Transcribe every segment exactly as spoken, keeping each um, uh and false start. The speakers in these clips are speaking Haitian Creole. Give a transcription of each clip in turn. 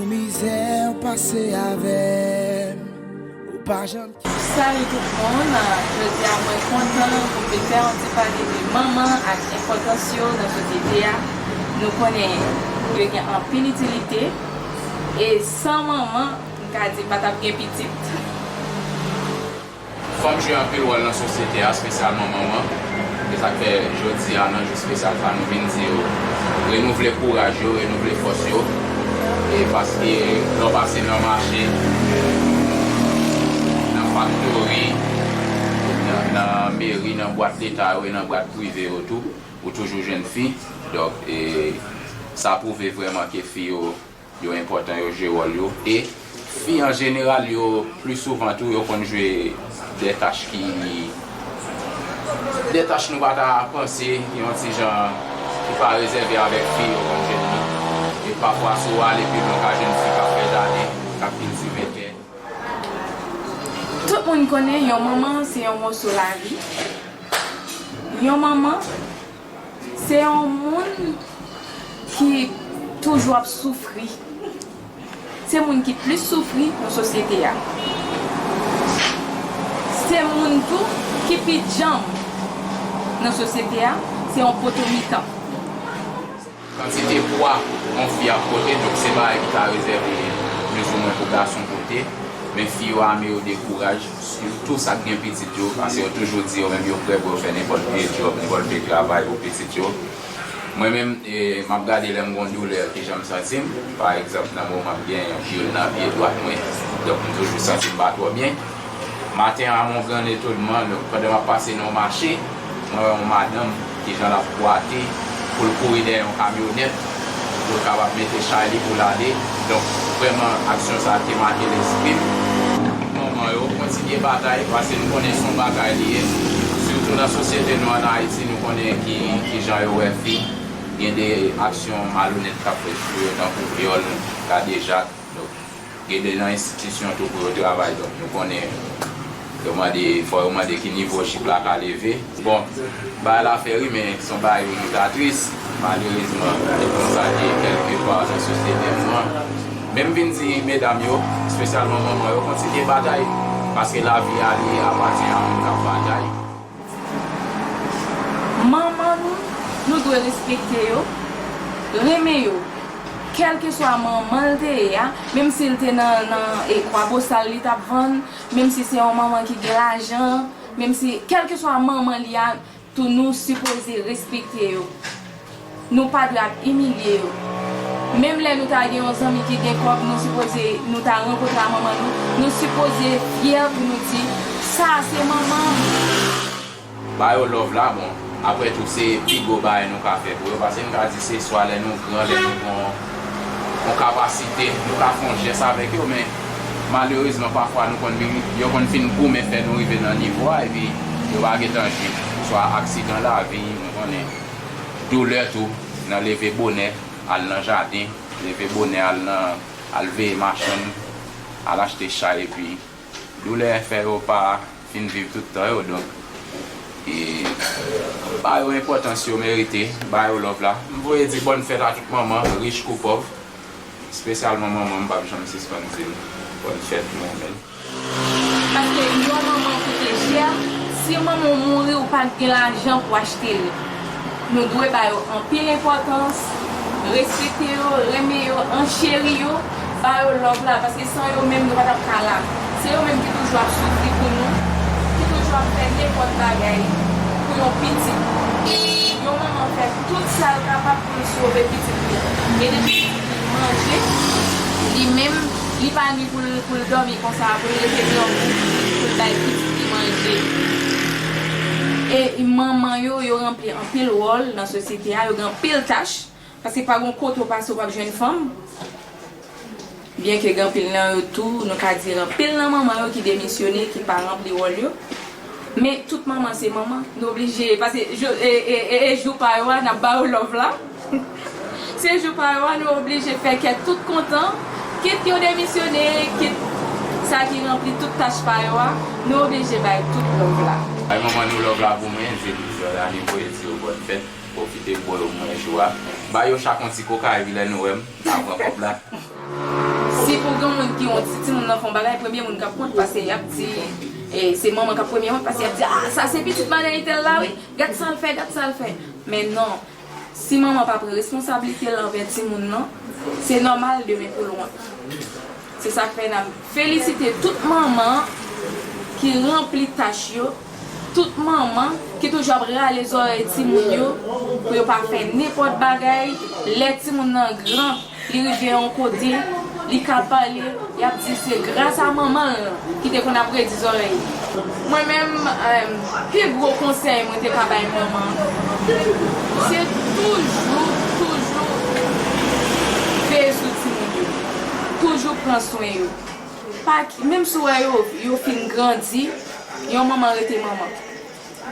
Mizè w pase avè m, ou pa janm. Salut tout moun, jodi a mwen kontan pou m vin fè yon ti pale de manman ak enpòtans yo nan sosyete a. Nou konnen yo gen anpil itilite e san manman, m ka di m pa t ap gen pitit. Fanm jwe anpil wòl nan sosyete a, espesyalman manman. Se sa k fè jodi a nan jou espesyal sa nou vin di yo renouvle kouraj yo, renouvle fòs yo. E paske lè w pase nan mache, nan faktori, nan, nan meri, nan bwat leta yo e nan bwat prive yo tou, ou toujou jwenn fi. Donk, e, sa pwouve vrèman ke fi yo yo enpòtan, yo jwe wòl yo. E fi an jeneral, yo pli souvan tou, yo konn jwe de tach ki, de tach nou pa ta panse, yon ti jan ki pa rezève avèk fi, yo konn jwenn li. E pafwa, si w ale pi lwen, w ka jwenn fi k ap fè jaden, k ap kiltive tè. Tout moun konnen yon manman se yon moso lavi. Yon manman se yon moun ki toujou ap soufri. Se moun ki plis soufri nan sosyete a. Se moun tou ki pi djanm nan sosyete a, se yon poto mitan. Kantite pwa yon fi ap pote, donk se bagay ki ta rezève plizoumwen pou gason pote. Men fi yo ame yo de kouraj, sitou sa k gen pitit yo, paske yo toujou di yo menm yo prè pou yo fè nenpòt vye djòb, nenpòt vye travay pou pitit yo. Mwen menm, e, m ap gade lè m gon doulè, kijan m santi m. Pa egzanp, nan moman m gen yon pyol nan pye dwat mwen, donk m toujou santi m pa twò byen. Maten an, mon gran etonman, donk, pandan m ap pase nan yon mache, mwen wè yon madanm kijan l ap bwate pou l kouri dèyè yon kamyonèt pou l kapab mete chay li pou l ale. Donk, vrèman, aksyon sa a te make lespri m. Manman yo, kontinye batay, paske nou konnen se yon batay li ye. Sitou nan sosyete nou ann Ayiti, nou konnen ki, kijan yo wè fi. Gen de aksyon malonèt k ap fèt sou yo, tankou vyòl, kadejak. Donk, gen de nan enstitisyon tou pou yo travay. Donk, nou konnen yo mande, fò yo mande ki nivo jip la ka leve. Bon, bagay la fè ri, men se yon bagay pou nou ta tris. Malerezman, se konsa ke kèlkepa nan sosyete nou an. Men m vin di medam yo, espesyalman manman yo, kontinye batay. Paske lavi a li apatyen a moun k ap batay. Manman nou, nou dwe respekte yo, renmen yo. Kèlkeswa manman l te ye a, menm si l te nan, nan e, Kwabosal li t ap vann, menm si se yon manman ki gen lajan, menm si, kèlkeswa manman li a, tou nou sipoze respekte yo. Nou pa dwe ap imilye yo. Menm lè nou ta gen yon zanmi ki gen kòb, nou sipoze, nou ta rankontre a manman nou, nou sipoze fyè pou nou di, sa a se manman m. Ba yo love la, bon, apre tou se pi gwo bagay nou ka fè pou yo, paske m ka di se swa lè nou gran, lè nou gon yon kapasite, nou ka fè yon jès avèk yo, men malerezman pafwa nou konn vin, yo konn fin goumen fè nou rive nan nivo a, epi yo pa gentan jwenn, swa aksidan lavi, nou konnen, doulè tou, nan leve bonè, al nan jaden, leve bonè, al nan, al veye machann, al achte chay, epi doulè fè yo pa fin viv tout tan yo, donk, e, ba yo enpòtans yo merite, ba yo love la. M voye di bòn fèt a tout manman, rich kou pòv, espesyalman manman m, m p ap janm sispann di l bòn fèt, m renmen l. Paske yon manman koute chè, si manman w mouri, ou pa t gen lajan pou achte l. Nou dwe ba yo anpil enpòtans, respekte yo, renmen yo, ancheri yo, ba yo love la, paske san yo menm nou pa t ap ka la. Se yo menm ki toujou ap soufri pou nou, ki toujou ap fè nenpòt bagay pou yon pitit. Yon manman fè tout sa l kapab pou l sove pitit li. Ede pitit li manje, li menm, li pa ni pou l, pou l dòmi konsa, pou l rete dòmi, pou l bay pitit li manje. E manman yo, yo ranpli anpil wòl nan sosyete a, yo gen anpil tach, paske pa gon kote w pase w p ap jwenn fanm. Byenke gen anpil nan yo tou, nou ka di anpil nan manman yo ki demisyone, ki pa ranpli wòl yo. Men tout manman se manman, nou oblije, paske jou, e, e, e, e jou pa yo a, n ap ba yo love la. Se jou pa yo a, nou oblije fè kè tout kontan, kit yo demisyone, kit sa ki ranpli tout tach pa yo a, nou oblije bay tout love la. Bay manman nou love la pou mwen, se plizyè lane m voye di yo bòn fèt, pwofite m ba yo mwen jou a. Ba yo chak yon ti koka, epi lè nou wè m, n a pran kòb la. Pou gen moun ki yon ti timoun nan fè yon bagay, premye moun k ap wont pase y ap di, e, se manman k ap premye wont pase y ap di, ah, sa se pitit madan entèl la wi, gad sa l fè, gad sa l fè. Men non, si manman pa pran responsablite l anvè timoun nan, se nòmal demen pou l wont. Se sa k fè n ap felisite tout manman ki ranpli tach yo, tout manman ki toujou ap rale zòrèy timoun yo pou yo pa fè nenpòt bagay. Lè timoun nan gran, li rive yon kote, li ka pale, y ap di se gras a manman l ki te konn ap redi zòrèy li. Mwen menm, em, pi gwo konsèy mwen te ka bay manman, se toujou, toujou veye sou timoun yo. Toujou pran swen yo. Pa, menm si w wè yo, yo fin grandi, yon manman rete manman.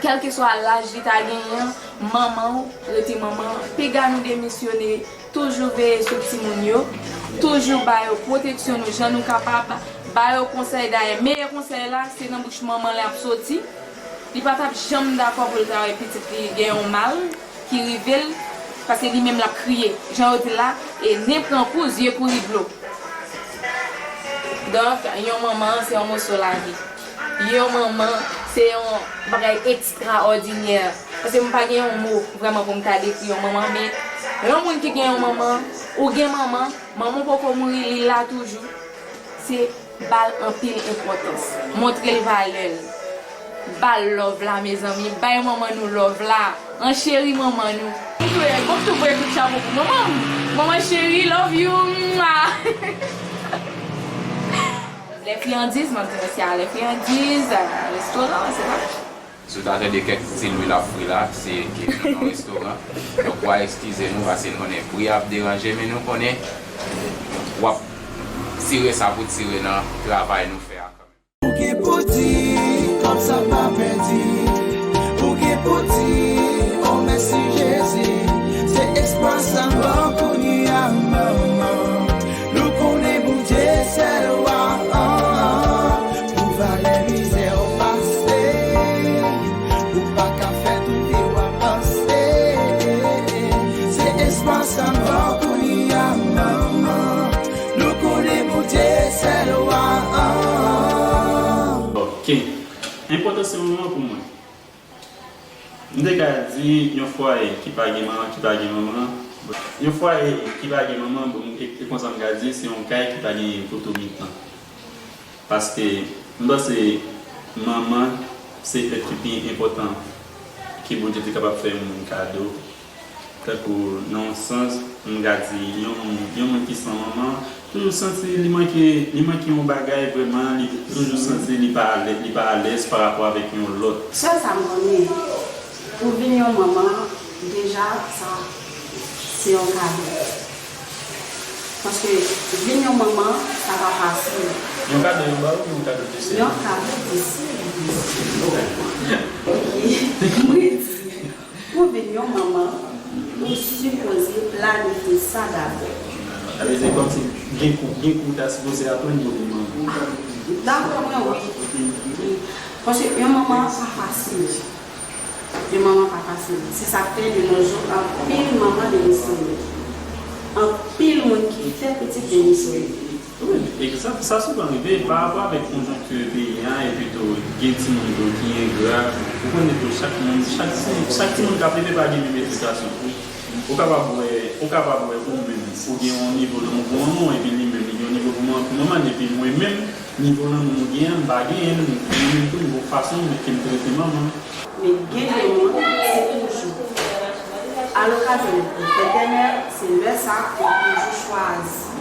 Kèlkeswa laj li ta genyen an, manman w rete manman. Piga nou demisyone, toujou veye sou timoun yo, toujou ba yo pwoteksyon nou jan nou kapab, ba yo konsèy. Dayè, meyè konsèy la, se nan bouch manman l ap soti. Li pa t ap janm dakò pou l ta wè pitit li gen yon mal ki rive l, paske li menm l ap kriye. Jan yo di l la, e nen pran kou, zye kouri dlo. Donk, yon manman, se yon moso lavi. Yon manman, se yon bagay ekstraòdinè. Paske m pa gen yon mo vrèman pou m ta dekri yon manman, men yon moun ki gen yon manman, ou gen manman, manman w poko mouri, li la toujou. Se ba l anpil enpòtans. Montre l valè l. Ba l love la, mezanmi. Bay manman nou love la. An cheri manman nou. Mwen tou vre kout chapo pou manman m. Manman cheri, love you. Mwa. Les friandises, m ap di mesye a, les friandises, euh, restoran, se pa. Si w ta tande kèk ti lwi l ap fri la, se ke nan yon restoran. Donk, w a eskize nou, paske n konnen bri a ap deranje, men nou konnen w ap tire sa pou tire nan travay nou fè a kanmenm. Ou gen pou di, kòb sa pa pèdi. Ou gen pou di, o mèsi Jezi. Se espwa sa m ba w kounye a, manman. Nou konnen Bondye sèl wa, pou valè mizè w pase, ou pa ka fè tout vi w avanse. Se espwa sa m ba w kounye a, manman. Nou konnen Bondye sèl wa. Ok. Enpòtans se yon moman pou mwen. M te ka di yon fwaye ki pa gen manman, ki pa gen manman. Yon fwaye ki pa gen manman, bon, e, e konsa m ka di, se yon kay ki pa gen poto mitan. Paske m panse manman se èt ki pi enpòtan ke Bondye te kapab fè yon moun kado. Tankou, nan yon sans, m ka di, yon, yon moun ki san manman, toujou santi li manke, li manke yon bagay vrèman, li toujou santi li pa alè-, li pa alèz pa rapò avèk yon lòt. Sèl sa m konnen, pou vin yon manman, deja, sa, se yon kado. Paske vin yon manman, sa pa fasil. Yon kado yo ba w, yon kado de seri? Yon kado de seri, de seri. Ok. Mwen di, pou vin yon manman, ou sipoze planifye sa dabò. Sa vle di kòmsi gen kou, gen kou ta sipoze aprann pou vin manman. Daprè mwen, wi. Wi. Paske yon manman pa fasil. Yon manman pa fasil. Se sa k fè de nos jours, anpil manman demisyone. Anpil moun ki fè pitit demisyone. Wi, egzak. Sa souvan rive pa rapò avèk konjonkti peyi a, epi tou gen timoun tou ki engra. Ou konnen tou, chak moun, chak, chak timoun k ap leve pa gen menm edikasyon. Ou kapab wè, ou kapab wè ou menm, ou gen yon nivo nan, pou manman w, epi li menm, li gen yon nivo pou man-, pou manman l, epi mwen menm, nivo nan moun ou gen an, m pa genyen l, mwen menm tou, nivo fason ke m trete manman. Men gen de moun, se toujou, a lokazyon de fèt dè mè, se lè sa, yo toujou chwazi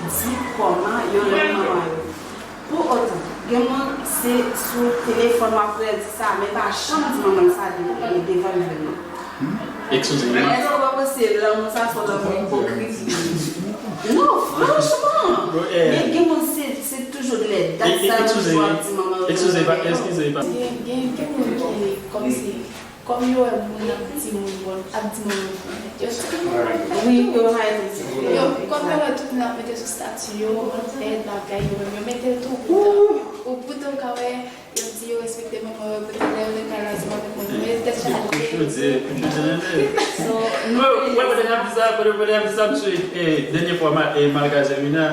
di kòman yo renmen manman yo. Pou otan, gen moun, se sou telefòn w ap wè l di sa, men pa janm di manman l sa de-, devan l vini. Eskize m. Èske w pa panse lanmou sa se yon lanmou ipokrit? Non, franchman. Bon, eh, men gen moun se, se toujou lè dat sa yo toujou ap di manman yo. Eskize, pa, eskize, pa. Gen, gen, gen moun ki kòmsi, kòm yo wè moun ap di moun bon, ap di moun bon, yo di wi, yo rayi moun. Yo, kòm yo wè tout moun ap mete sou stati yo, kòman l fèt, bagay, yo menm yo mete l tou. Ou poutan, ou poutan w ka wè, yo di yo respekte manman yo, poutan lè yo te pale ansanm avèk manman yo, yo tèt chaje. Kout chodi, kout chodi nan tèt. So, nou, wè, wè, pandan n ap di sa, pandan, pandan n ap di sa, misye, eh, dènye fwa, ma-, eh, malgache vin la,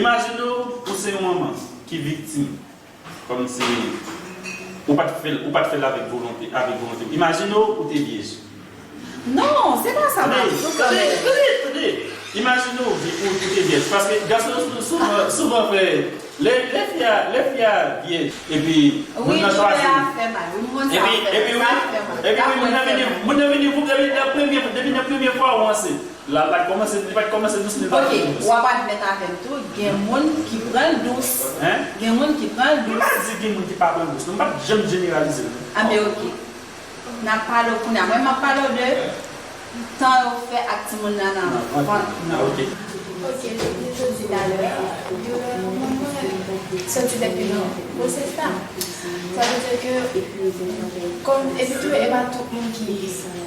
Imajine w, ou se yon manman ki viktim. Kòmsi ou pa t fè l, ou pa t fè l avèk volonte, avèk volonte w. Imajine w, ou te vyèj. Non, se pa sa m ap di w kanmenm. Tande, tande, tande. Imajine w, ou, ou te vyèj. Paske gason yo sou- souvan, souvan fè. Lè, lè fi a, lè fi a vyèj, epi moun nan chwazi. Wi, sa fè mal. Wi, moun sa fè mal. Epi, epi wi, moun nan vini, moun nan vini, depi nan premye, depi nan premye fwa ou ansent. La, l pa t kòmanse, li pa t kòmanse dous, li pa t vin dous. Ok, w ap admèt avè m tou, gen moun ki pran l dous. Hein? Gen moun ki pran l dous. M pa di gen moun ki pa pran l dous, non, m p ap janm jeneralize l, non. Ah, men ok. N ap pale w kounye a. Mwen, m ap pale w de tan yo fè ak timoun nan nan vant nan. Ah, ok. Ok, jan m te di talè a, yo, mwen, mwen santi depi nan gwosès la. Sa vle di ke, kòm, epi tou, e pa tout moun ki,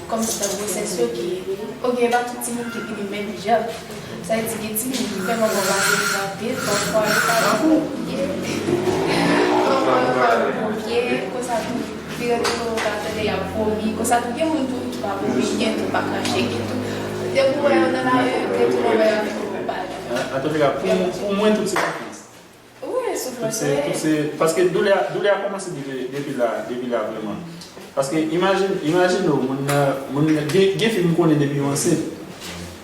kòm se nan gwosès yo ki, ok, e pa tout timoun ki vini menm jan. Sa vle di gen timoun ki fè manman pase anpil, pafwa yo pa nan bon pye. Pafwa yo pa nan bon pye, konsa tou, li rete yo pa tande y ap vomi. Konsa tou, gen moun tou ki pa vomi, gen tou pa krache, gen tou. Depi w wè yo nan lari, gen tou manman yo avèk yo pou pale. An, antouka, pou, pou mwen, tout se soufrans. Wi, soufrans, wi. Tout se, tout se, paske doulè a, doulè a kòmanse depi, depi la, depi la vrèman. Paske imajine, imajine w, moun nan, moun nan, gen, gen fi m konnen depi yo ansent.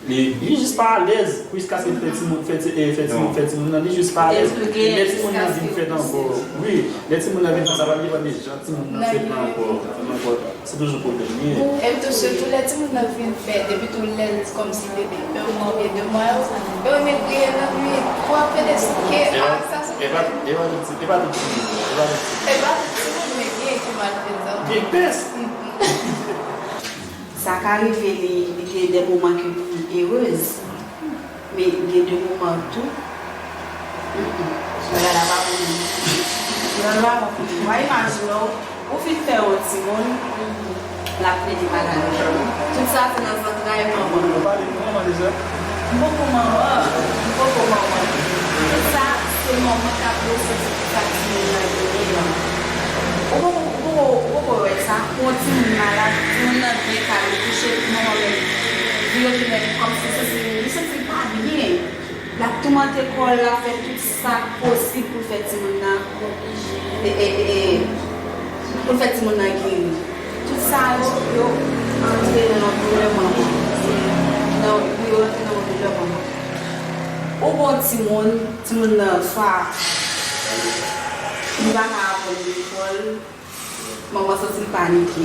Li, li jis pa alèz pou jiskaske li fè timoun, fè ti, eh, fè timoun, fè timoun nan, li jis pa alèz. Lè timoun nan vin fèt ankò, wi, lè timoun nan vin fèt, sa pral depann de jan timoun nan fèt la ankò, ankò. Se toujou pwoblèm li ye. Epi tou, sitou lè timoun nan vin fèt, epi tou lè l kòmsi bebe, de mwa oubyen de mwa yo, yo renmen griyen nan nwit. Pou ap fè de souke, a, sa souke. E pa, e pa tout ti, e pa tout timoun, e pa tout timoun. E pa tout timoun, men gen ki maltrezan. Gen pès. Sa ka rive li, li gen de moman ke li erez, men gen de moman tou, mm, mm, bagay la pa bon menm. Bagay la pa bon pou li. W a imajine w, ou fin fè yon timoun, l ap plede malad. Tout sa se nan zantray manman. Ou pale pou manman deja? M poko manman, m poko manman. Tout sa se manman k ap resèt sa timoun nan genyen an. Ou poko, ou poko, ou poko wè sa? Pou yon timoun malad, timoun nan byen kale, kouche, manman menm vire tounen kòmsi li santi, li santi l pa byen. L ap toumante kò l, l ap fè tout sa k posib pou l fè timoun nan, e, e, e, e, pou l fè timoun nan geri. Tout sa yo, yo antre nan yon doulè manman. Nan, yo antre nan yon doulè manman. Ou gon timoun, timoun nan swa li pa ka aprann lekòl, manman santi l panike.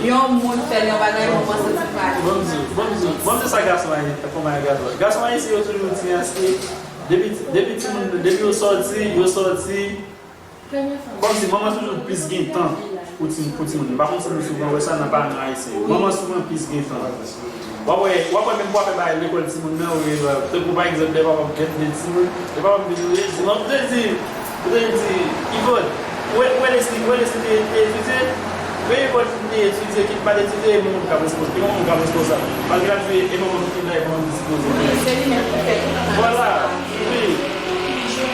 Yon moun fè l yon bagay, manman santi l panike. Ban m di w, ban m di w, ban m di w sa gason ayisyen, kòman gason. Gason ayisyen yo toujou di, èske depi, depi timoun, depi yo sòti, yo sòti, kòmsi manman toujou plis gen tan pou ti, pou timoun. M pa konn si nou souvan wè sa nan paran ayisyen yo. Manman souvan plis gen tan. W ap wè, w ap wè menm pou afè bagay lekòl timoun nan, ou, tankou pa egzanp, lè papa m gen de timoun, lè papa m vin, li di, manman, li di, li di, Ivòt, ou wè, ou wè Leslie, ou wè Leslie te, te etidye? Men Ivòt te etidye, kit pa t etidye, e manman m k ap respon-, e manman m k ap responsab. Malgre l ap jwe, e manman m ki la, e manman m ki sipoze. Wi, se li menm ki fè tout bagay. Vwala, wi.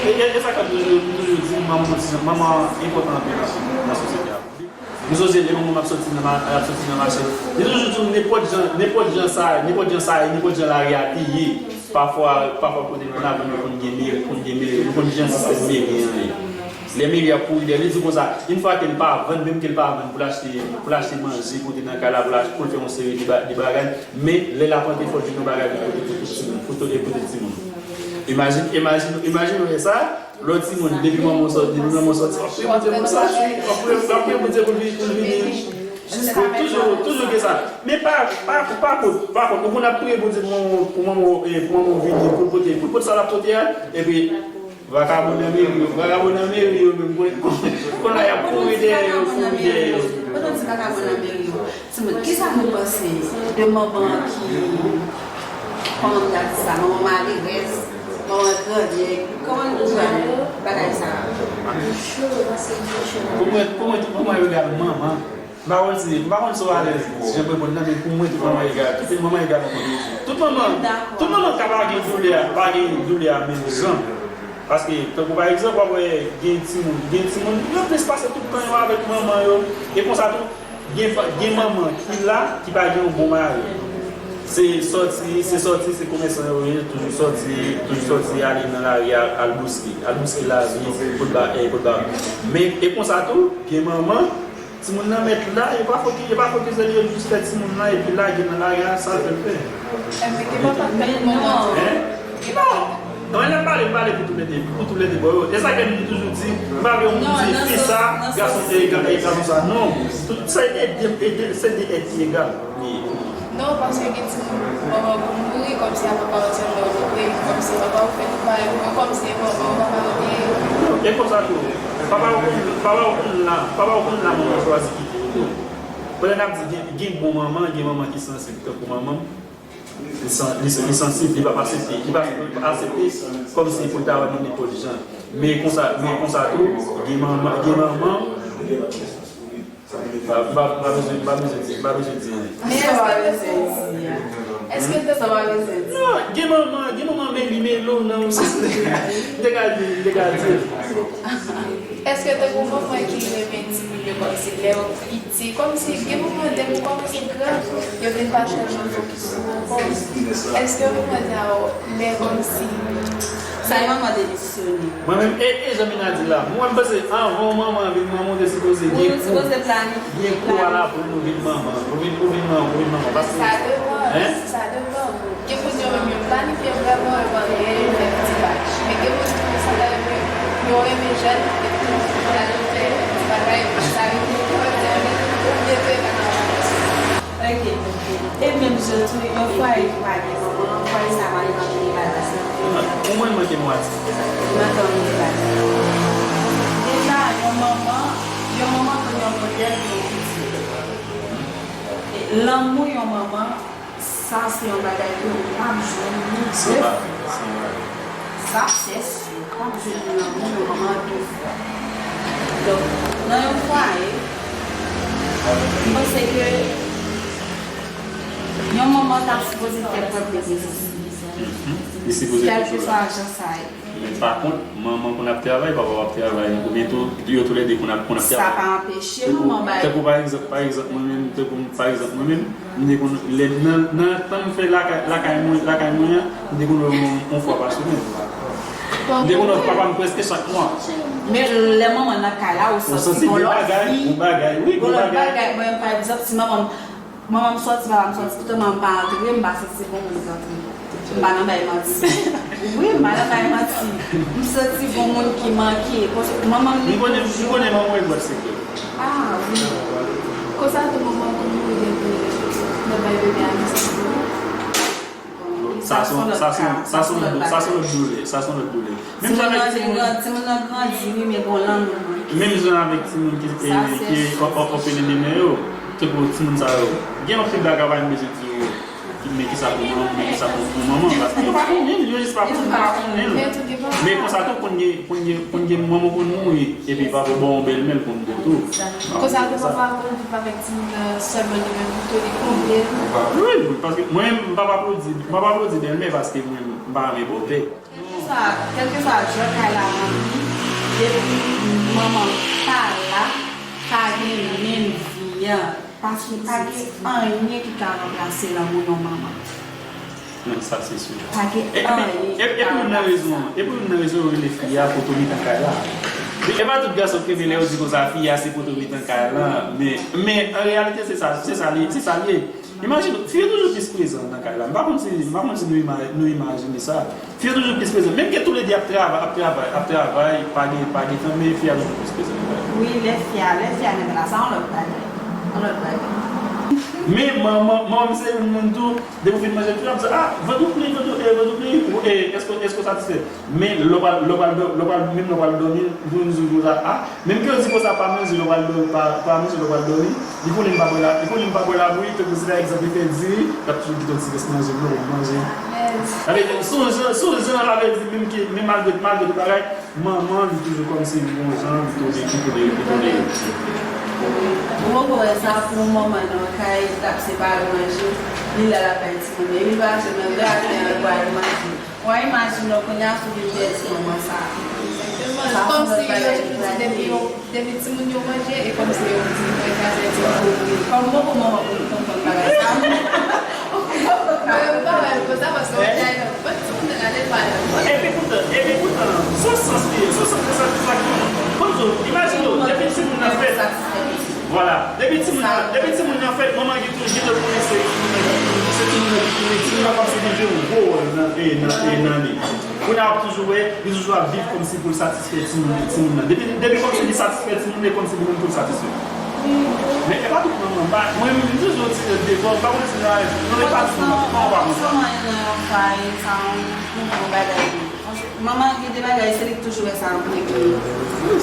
E, e, e sa k ap toujou, toujou di, manman, manman enpòtan anpil nan, nan sosyete a. M sonje lè manman m ap soti nan ma-, ap soti nan mache. Li toujou di m nenpòt jan, nenpòt jan sa, nenpòt jan sa ye, nenpòt jan lari a te ye. Pafwa, pafwa kote nou konn aprann nou konn gen meri, konn gen meri, nou konn jan sistèm meri an ye. Lè meri ap kouri dèyè, li di konsa, yon fwa ke l pa vann, menm ke l pa vann pou l achte, pou l achte manje, pote nan kay la, pou l achte, pou l fè yon seri de ba-, de bagay, men lè l ap antre fò l jwenn yon bagay pou pote pou tout timoun, pou tout, pou tout timoun. Imajine, imajine, imajine w sa. Lòt timoun, depi manman w sòti, depi manman w sòti, w ap priye Bondye pou l sòti, w ap priye, w ap priye Bondye pou l vi-, pou l vini. Toujou, toujou gen sa. Men pa, pa, pa kont, pa kont, ou konn ap priye Bondye pou manman w, pou manman w, eh, pou manman w vini, pou l pote, pou l pote sa l ap pote a, epi vakabon nan meri yo, vakabon nan meri yo menm, kounye a y ap kouri dèyè yo, kouri dèyè yo. Pandan w di vakabon nan meri yo, timoun, kisa nou panse de manman ki Kòman m ta di sa? Manman malerèz, manman grandèg. Kòman nou pran bagay sa a? Pou mwen, pou mwen, pou mwen yo egal manman. M pa konn si, m pa konn si w alèz si jan m reponn nan, men pou mwen tout manman egal. Tout manman egal manman. Tout manman, tout manman ka pa gen doulè a, pa gen doulè a menm jan. Paske, tankou pa egzanp, w ap wè gen timoun, gen timoun, yo plis pase tout tan yo avèk manman yo. E konsa tou, Gen, gen manman ki la, ki pa gen yon bon mari. Se sòti, se sòti, se komèsan yo ye, toujou sòti, toujou sòti ale nan lari a, al bouske, al bouske lavi, pou l ba, eh, pou l ba. Men, e konsa tou, gen manman, timoun nan mèt la, yo pa fokis, yo pa fokis nan li, yo jis fè timoun la, epi lage nan lari a, sa l fè l fè. Epi gen manman k mèt manman. Hein? Non, lè m pale, m pale pou toulède, pou toulède bò yo. E sa ke m toujou di, m pa vle yon moun di fi sa, gason se egal, e gason sa. Non, tout, se de, de, de, se de èt ki egal. Non, paske gen timoun, manman pou mouri, kòmsi a papa yo sèlman yo te kreye, kòmsi papa yo fè tout bagay pou yo, kòmsi e manman, manman yo te ye. E konsa tou, papa yo konn, papa yo konn la, papa yo konn la, manman chwazi kite yo tou. Pandan n ap di, gen, gen bon manman, gen manman ki sansib, tankou manman m. Li san-, li, li sansib, li p ap aksepte, li p ap, li p ap aksepte kòmsi pou l ta wè nou nenpòt jan. Men konsa, men konsa tou, gen manman, gen manman, m pa, m pa, m pa bezwen, m pa bezwen di, m pa bezwen di anyen. Men èske, èske te sa pa bezwen di? Non, gen manman, gen manman men li melo nan yon sans. M te ka di, m te ka di. Èske te gon manman ki renmen timoun yo kòmsi lè yo piti, kòmsi gen manman depi w kòmanse gran, yo vin pa tèlman fokis sou ou ankò. Èske manman sa yo, lè kòmsi... Sa e manman demisyone. Mwen menm, e, e jan Mina di la, mwen, m panse anvan yon manman vin manman, ou te sipoze gen kou, gen kou al aprann ou vin manman, ou vin, ou vin manman, ou vin manman. Paske, sa depann, sa depann. Gen moun yo menm yo planifye vrèman yo antre, yo fè ti bagay. Men gen moun ki konsa yo menm, yo renmen jèn, epi yo ale yo fè ti bagay, epi sa yo menm yo antre, oubyen tou e pa nan. Ok. E menm jan tou, yon fwaye ki pa gen manman, fwaye sa a pa gen anpil bagay. Ou mwen manke mwa ti. Manke anpil bagay. Deja, yon manman, yon manman konn yon modèl pou yon pitit. Lanmou yon manman, sa se yon bagay ke ou p ap jwenn ni de fwa. Sa se si, ou p ap jwenn lanmou yon manman de fwa. Donk, nan yon fwaye, m panse ke yon manman ta sipoze fè prèv de prezans. Kèlkeswa jan sa ye. Men pa kont, manman konn ap travay, papa ap travay, oubyen tou, yo toulède konn ap, konn ap travay. Sa pa anpeche manman bay. Tankou pa egzanp, pa egzanp, mwen menm, tankou pa egzanp, mwen menm, m te konn, lè, nan, nan tan m fè lakay, lakay mwen, lakay mwen an, m te konn wè manman yon fwa pa semèn. M te konn wè papa m prèske chak mwa. Men lè manman nan kay la, ou santi gon lòt vi, gon lòt bagay. Mwen, pa egzanp, si manman m Manman m sòti, papa m sòti, poutan manman m pa antre, m pa santi gon moun ki antre. M pa nan bay manti. Wi, m pa nan bay manti. M santi gon moun ki manke. Paske manman m li toujou. M konnen, m konnen manman w e gwòt sekrè. Ah, wi. Konsa tou manman m konn mouri depi nan bay bebe a, m santi. Sa se yon, sa se yon, sa se yon, sa se yon lòt doulè, sa se yon lòt doulè. Menm jan avèk timoun. Timoun nan grandi, wi, men gon lanmou manke. Menm jan avèk timoun ki, ki o-, o-, òfelin de mè yo, tankou timoun sa yo. Gen anpil bagay pa menm bezwen di yo, men kisa pou manman, men kisa pou, pou manman, paske yo pa konnen l, yo jis pa konnen, pa konnen l. Men konsa tou, konn gen, konn gen, konn gen manman konn mouri, epi papa ba w yon bèlmè l konn ba w tou. Konsa tou, papa konn viv avèk timoun nan sèlman li menm, pito li konble l. Wi, wi, paske mwen, m p ap aplodi, m p ap aplodi bèlmè paske mwen, m pa renmen bòpè. Kèlkeswa, kèlkeswa jan kay la ranpli, depi manman pa la, pa gen menm vi an. Paske pa gen anyen ki ka ranplase lanmou yon manman. Non, sa se si. Pa gen anyen ki ka ranplase sa. Epi youn nan rezon, epi youn nan rezon yo rele fi a poto mitan kay la. E pa tout gason ki rele yo di konsa fi a se poto mitan kay la, men, men an reyalite se sa, se sa li, se sa li ye. Imajine w, fi yo toujou plis prezan nan kay la. M pa konn si, m pa konn si nou ima-, nou imajine sa. Fi yo toujou plis prezan. Menm ke toulède ap travay, ap travay, ap travay, pa gen, pa gen tan, men fi a toujou plis prezan nan kay la. Wi, lè fi a, lè fi a gen tan la, sa yon lòt bagay. Yon lòt bagay. Men manman, manman m se yon moun tou, depi w fin manje tou, l ap di, ah, vant ou plen, vant ou, eh, vant ou plen, ou, eh, èske, èske w satisfè? Men lè w pral, lè w pral dò-, lè w pral, menm lè w pral dòmi, pou yon jou konsa, ah, menm ke yo di konsa pa manje lè w pral dò-, pa, pa manje lè w pral dòmi, li konnen m pa bwè la, li konnen m pa bwè labouyi, tankou si pa egzanp li fè diri, l ap toujou kite yon ti rès nan je m, non, ou manje. Sa vle di, se yon jan, se yon jan, sa vle di, menm ke, menm malgre, malgre tout bagay, manman, li toujou kòmsi yon jan, li toujou, li toujou, li toujou. Ou poko wè sa pou manman nan kay, l ap separe manje, li la l ap bay timoun, epi l pa janm nan graten an, l pral manje. Ou a imajine w kounye a si w vin pèdi manman sa a. Sa se yon lòt bagay ki pral rive. Depi timoun yo manje, e kòmsi yo di mwen kraze ti kò. Kòm mwen pou manman pou m konprann bagay sa. Mwen pa wè l konsa paske mwen di, "Ay non, ban timoun nan ale pale." Epi poutan, epi poutan, se yon sans li ye, se yon sans de satisfaksyon. Ban m di w, imajine w, depi timoun nan fèt, vwala, depi timoun nan, depi timoun nan fèt, manman gen tou, gen dwa konnen se timoun nan ki, se timoun nan ki konnen, timoun nan kòmsi li jwe yon gwo wòl nan, e, nan, e, nan li. Kounye a w ap toujou wè, li toujou ap viv kòmsi pou l satisfè timoun, timoun nan. Depi, depi kòmsi li satisfè timoun, e kòmsi li menm tou l satisfè. Men e pa tout manman, pa, mwen menm, m toujou di, devan, m pa konn si nan, nan, e pa tout manman, pa konn sa. Manman nan yon fwaye, sa yon, yon bon bagay. Manman gen de bagay, se li ki toujou wè sa an premye.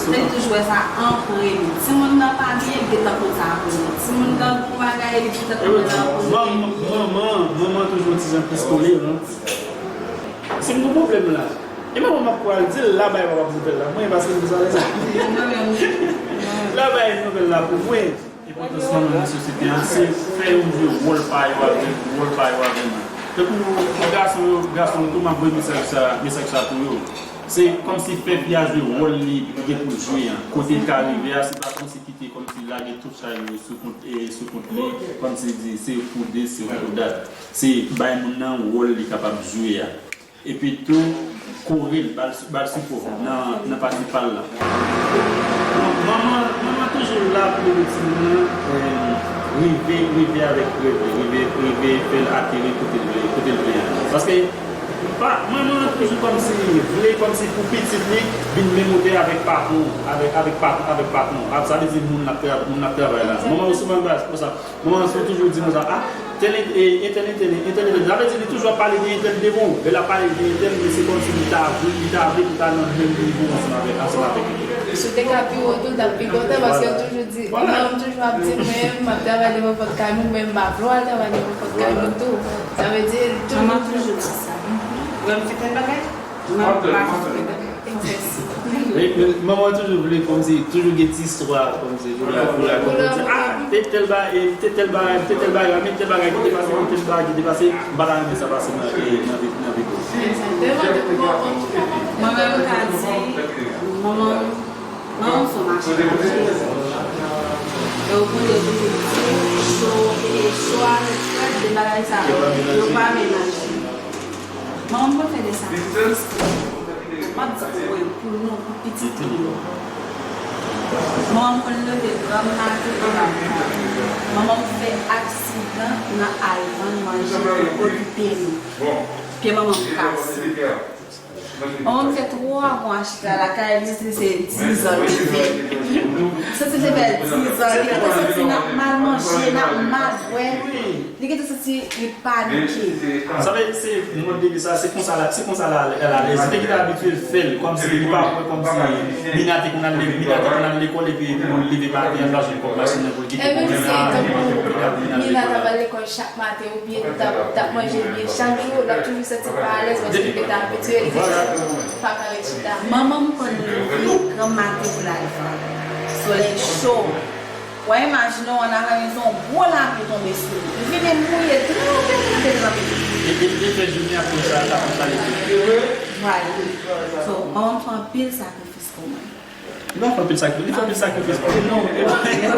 Se li ki toujou wè sa an premye. Timoun nan pa byen, li gentan konn sa an premye. Timoun nan gon bagay, li gentan konn sa an premye. Manman, manman, manman toujou yon ti jan plis kole, non? Si m gon pwoblèm la, e manman m ap pral di l, la bay papa m nouvèl la pou mwen, paske m bezwen sa. La bay nouvèl la pou mwen. Enpòtans manman nan sosyete a, se fè yo jwe wòl pa yo avè, wòl pa yo avè nou. Tankou pou gason yo, gason yo tou, m ap voye mesaj sa, mesaj sa pou yo. Se kòmsi fè fi a jwe wòl li, li gen pou l jwe an. Kote l ka rive a, se pa kòmsi kite kòmsi lage tout chay yo sou kont, e, sou kont li, kòmsi di se pou de, se pou dat. Se bay moun nan wòl li kapab jwe a. Epi tou, kore l, ba l, ba l sipò nan, nan pati pa l la. Bon, manman, manman toujou la pou ede timoun nan, eh, rive, rive avèk rèv li, rive, rive fè l ateri kote l Kote l vle a. Paske pa, manman an toujou kòmsi vle kòmsi pou pitit li vin menm otè avèk patwon, avèk, avèk patwon, avèk patwon. Ap, sa vle di moun l ap tra-, moun l ap travay la. Manman yo souvan bay konsa. Manman an toujou di konsa, ah, tèl, e, entèl, entèl, entèl, entèl. Sa vle di li toujou ap pale de entèl devan w. Lè l ap pale de entèl, men se kòmsi li ta vle, li ta vle pou ta nan menm nivo ansanm avèk, ansanm avèk li. Si w te ka pi wo tou, l t ap pi kontan paske l toujou di, manman m toujou ap di m, men m ap travay devan pòt kay moun, men m pa vle w al travay devan pòt kay moun tou. Sa vle di, l toujou di sa. Lè m fè tèl bagay, mwen pa fè tèl bagay. Manman toujou vle kòmsi, toujou gen ti istwa kòmsi pou la, pou la rakonte. Ah, te tèl bagay, te tèl bagay, te tèl bagay, men tèl bagay ki te pase, men tèl bagay ki te pase, m pa ta renmen sa pase nan, nan vi, nan vi pou. Mwen menm m ka di, manman, manman m se yon machin. E ou koute toujou di cho, e cho avèk frèt, de bagay sa yo, yo pa melange. Manman m konn fè de sakrifis pou nou. M ap di pou mwen, pou nou, pou pitit nou. Manman m konn leve gran maten pou l al travay. Manman m fè aksidan nan al vann manje pou okipe nou. Pye manman m kase. Manman m fè twa mwa chita lakay li, se, se dizan li fè. Santi li fè dizan, li gentan santi n ap mal manje, n ap mal bwè. Li gentan santi li panike. Sa vle di, se mòd de vi sa, se konsa la, se konsa la, la, la, li te gentan abitye fè l, kòmsi li pa wè, kòmsi Mina te konn al leve, Mina te konn al lekòl, epi pou l leve maten an, l pa jwenn kòb machin nan pou l kite. E menm si tankou Mina t ap al lekòl chak maten, oubyen li t ap, t ap manje byen chak jou, l ap toujou santi l pa alèz, paske li gentan abitye, li gentan pa ka ret chita. Manman m konn leve gran maten pou l al travay. Solèy cho. W a imajine w an Akanèz, yon gwo lapli tonbe sou li. Li vini mouye, tranpe, tranpe, tranpe. Li, li, li fè jounen ap konsa, ap konsa li tou. Vwala. So, manman m fè anpil sakrifis pou mwen. Li pa fè anpil sakrifis, li fè anpil sakrifis pou nou.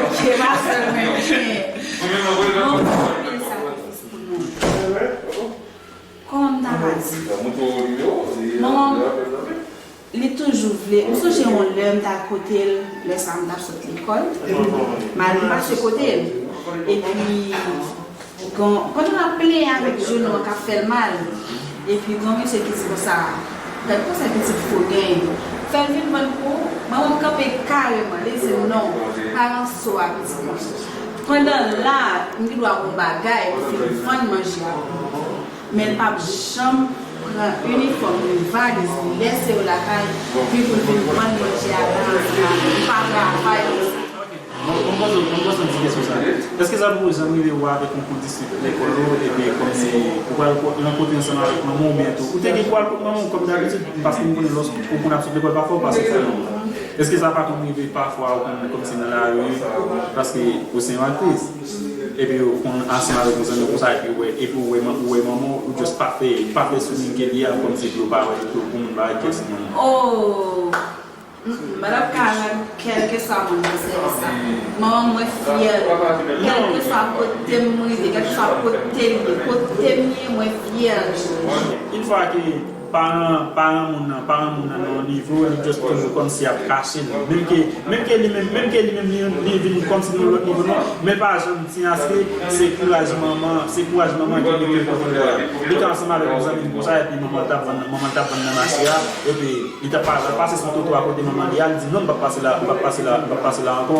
Ok, pa sèlman, men manman m fè anpil sakrifis pou nou. Kòman m ta va di? Manman m, li toujou vle, m sonje yon lè m t al kote l, lè sa a m t ap sot lekòl, m al, m pase kote l. Epi, gon, pandan l ap plenyen avèk jenou an k ap fè l mal, epi gon mesye ki di konsa, gad konsèy pitit fou genyen, fè l vin vann pou ou. Manman m kanpe kareman, li di non, pa ranse w a pitit mwen. Pandan la, m gen dwa gon bagay pou fin vann manje a pou mwen. Men l p ap janm pran inifòm li, valiz li, lèse yo lakay, vin pou l vin vann manje a nan ansanm avè m. M pa travay konsa. Mwen, mwen poze, mwen poze yon ti kesyon sa. Èske sa poko janm rive wè avèk yon kou distrik lekòl ou, epi kòmsi ou pral ko-, rankontre ansanm avèk manman w oubyen tou? Ou te gen pou al kot manman w kòm dabitid, paske m konnen lòske yon moun ap sot lekòl, pafwa ou pase sa non. Èske sa pa konn rive pafwa ou konn kòmsi nan lari, paske ou se yon aktris? Epi ou konn ansanm avèk yon zanmi konsa, epi ou wè, epi ou wè man-, ou wè manman w, ou just pa fè, pa fè souliyen ke li a, kòmsi pou yo pa wè, pou, pou moun pa wè kiyès manman w. Oh! Mm, mm, m pa t ap ka rann kèlkeswa moun nan sèvis sa. Manman m, mwen fyè l. Kèlkeswa kote m rive, kèlkeswa kote l ye, kote m ye, mwen fyè l. Yon fwa ke paran, paran moun nan, paran moun nan nan yon nivo, li just toujou kòmsi ap kache l. Menm ke, menm ke li menm, menm ke li menm li, li vin kòmsi nan lòt nivo non, men pa janm di aske se kouraj manman, se kouraj manman ki mete l kote l ye a. Li te ansanm avèk yon zanmi l konsa, epi manman l t ap vann, manman l t ap vann nan mache a, epi li t ap pa-, pase sou twotwa kote manman li a, li di non, m p ap pase la, m p ap pase la, m p ap pase la ankò.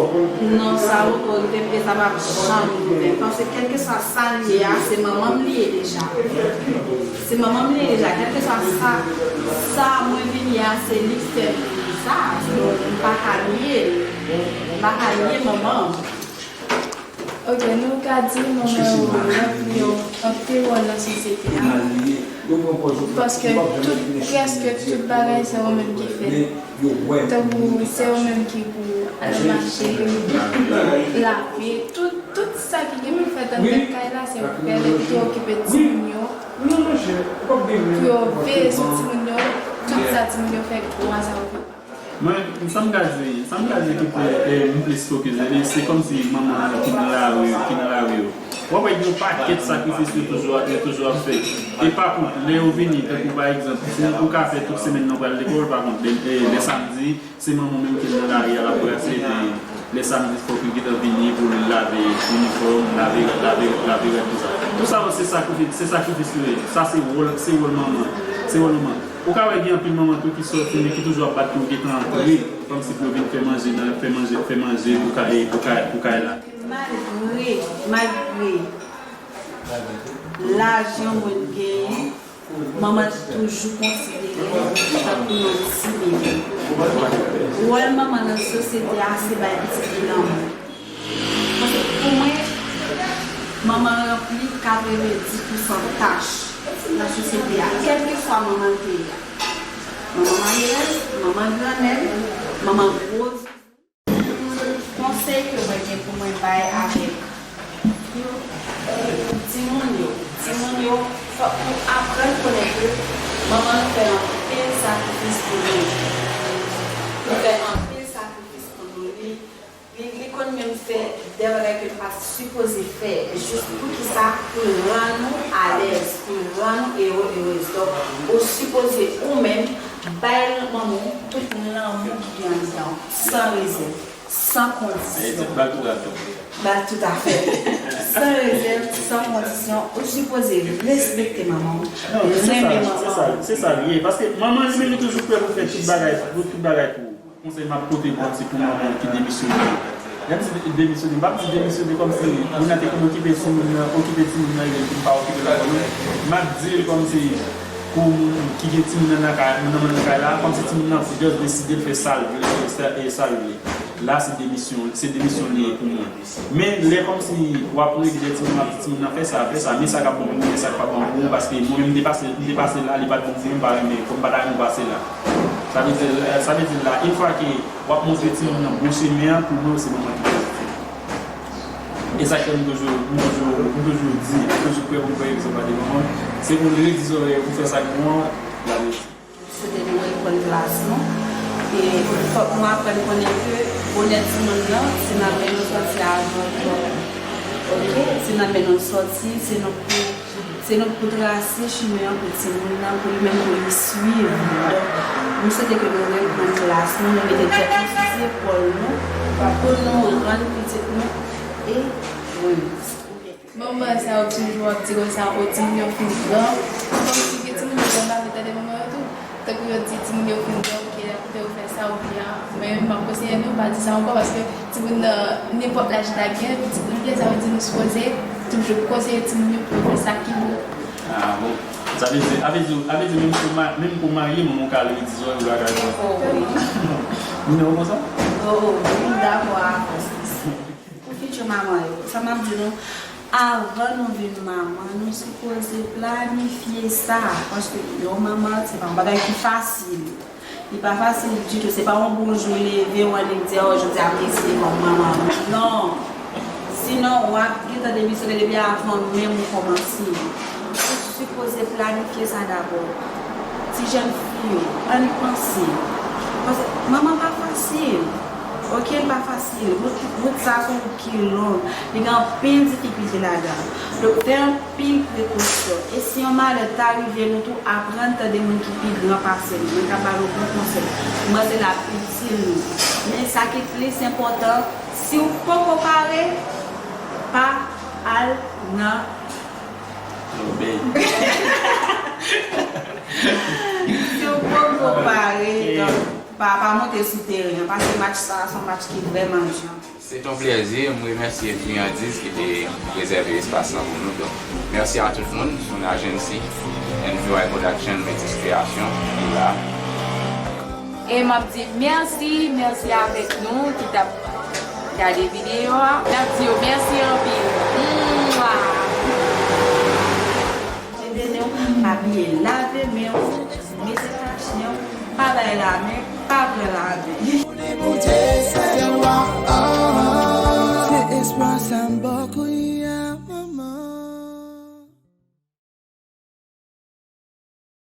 Non, sa poko rive m, e sa p ap janm rive m, paske kèlkeswa sa l ye a, se manman m li ye deja. Se manman m li ye deja, kèlkeswa sa, sa mwen vin ye a, se li k fè m vin sa. So, m pa ka bliye l. M pa ka bliye manman m. Ok, nou ka di manman w ranpli yon anpil wòl nan sosyete a. Paske tout, prèske tout bagay, se ou menm ki fè. Tankou se ou menm ki pou al mache, lave, tout, tout sa ki gen pou fèt anndan kay la, se ou k fè l, epi tou okipe timoun yo. Pou yo veye sou timoun yo, tout sa timoun yo fè, gwo sa yo fè. Mwen, sa m ka di, sa m ka di ki pli, e, m plis fokis, e, se kòmsi manman yo ki nan lari, ki nan lari yo. W ap wè gen yon pakèt sakrifis yo toujou, yo toujou ap fè. E pa kont, lè yo vini, tankou pa egzanp, si ou ka fè tout semèn nan pral lekòl, pa kont, lè, e, lè samdi, se manman w menm ki nan lari a, l ap brase, epi Lè samdi fòk li gentan vini pou l lave inifòm, lave, lave, lave rad, tout sa. Tout sa se sakrifis, se sakrifis li ye. Sa se wòl, se wòl manman. Se wòl manman. Ou ka wè gen anpil manman tou ki sòti, men ki toujou ap bat pou yo gentan antre, kòmsi pou yo vin fè manje nan, fè manje, fè manje pou kay, pou kay, pou kay la. Malgre, malgre lajan mwen genyen, manman toujou konsidere m tankou yon ti bebe. Wòl manman nan sosyete a se bay pitit li lanmou. Paske pou mwen, manman ranpli katrevenndis pousan tach nan sosyete a, kèlkeswa manman l te ye a. Manman malerèz, manman grannèg, manman gwo. Konsèy ke mwen gen pou mwen bay avèk timoun yo. Timoun yo, fòk nou aprann konnen ke manman nou fè anpil sakrifis pou nou. Li fè anpil sakrifis pou nou. Li, li, li konn menm fè de bagay ke l pa t sipoze fè, jis poukisa? Pou l rann nou alèz, pou l rann nou ere, erez. Donk, ou sipoze ou menm bay manman w tout lanmou ki gen anndan w, san rezèv, san kondisyon. Ba l tout afè. San rezèv, san kondisyon, ou sipoze respekte manman w, renmen manman w. Se sa l ye. Paske manman li menm li toujou prè pou fè tout bagay, pou tout bagay pou ou. Konsèy m ap pote pou ti pou manman ki demisyone. Lè m di demisyone, m p ap di demisyone kòmsi moun nan te konn okipe timoun nan, okipe timoun nan, epi m pa okipe l ankò non. M ap di l kòmsi pou moun ki gen timoun nan nan kay, nan, nan kay la, kòmsi timoun nan just deside l fè sa l vle, sa, e sa l vle. La, se demisyon, se demisyon li ye pou mwen. Men lè kòmsi w ap regle timoun, w ap di timoun nan fè sa, fè sa, men sa k ap bon pou ou, men sa k pa bon pou ou, paske mwen menm m te pase, m te pase la, li pa t bon pou mwen, m pa renmen, kòm m pa ta renmen pase la. Sa vle di, sa vle di la, yon fwa ke w ap montre timoun nan bon chemen an, pou mwen, se manman ki pozitif. E sa k fè m toujou, m toujou, m toujou di, m toujou prè pou m pran egzanp la de manman m, se pou l redi zòrèy ou pou fè sa k bon an, l ap redi. Swete nou reprann klas nou. E fòk nou aprann konnen ke bonè timoun nan, se nan men nou sòti avan twòp. Oke? Se nan men nou sòti, se nou pou, se nou pou trase chimen an pou timoun nan, pou li menm pou li swiv. Donk, nou swete ke nou reprann klas nou, nou mete tèt nou sou zepòl nou, pou nou rann pitit nou e, wi. Manman sa yo toujou ap di konsa, o timoun yo fin gran. Kòmsi gen timoun yo gran pa vle tande manman yo tou. Tankou yo di timoun yo fin gran, oke, la koute yo fè sa, oubyen mwen menm m ap konseye nou pa di sa ankò, paske timoun nan, nenpòt laj li ta gen, pitit nou li ye, sa vle di nou sipoze toujou konseye timoun yo pou yo fè sa ki bon. Ah bon. Sa vle di, a vle di, a vle di menm si w ma-, menm pou w marye, manman w ka redi zòrèy ou lakay ou. Oh, wi. Ou menm konsa? Oh, wi, m dakò avè w. Pou fiti manman yo, sa m ap di nou, avan nou vin manman, nou sipoze planifye sa. Paske yon manman, se pa yon bagay ki fasil. Li pa fasil ditou. Se pa yon bon jou leve, w annik di, o, jodi a m deside kòm manman. Non. Sinon, w ap gentan demisyone depi avan menm ou kòmanse. Ou sipoze planifye sa dabò. Ti jèn fi yo, ann panse. Paske manman pa fasil. Oke, l pa fasil. Wout, wout sa se yon wout ki long. Li gen anpil difikilte ladan l. Donk, fè anpil prekosyon. E si yon malè ta rive nou tou, aprann tande moun ki pi gran pase nou. Mwen ka ba nou bon konsèy. Mwen panse l ap itil nou. Men sa ki plis enpòtan, si w poko pare, pa al nan Obey. Si w poko pare, donk, pa, pa monte sou teren an, paske match sa a se yon match ki vrèman jan. Se t yon plèzi. M remèsye Friandiz ki te rezève espas lan pou nou. Donk, mèsi a tout moun, Sun Agency, N V Y Production, Metis Création, ki la. E m ap di mèsi, mèsi avèk nou ki t ap gade videyo a. N ap di yo mèsi anpil. Mwa! Kenbe men w, pa bliye lave men w, mete kachnen w, pa bay lamen, pa pran lamen.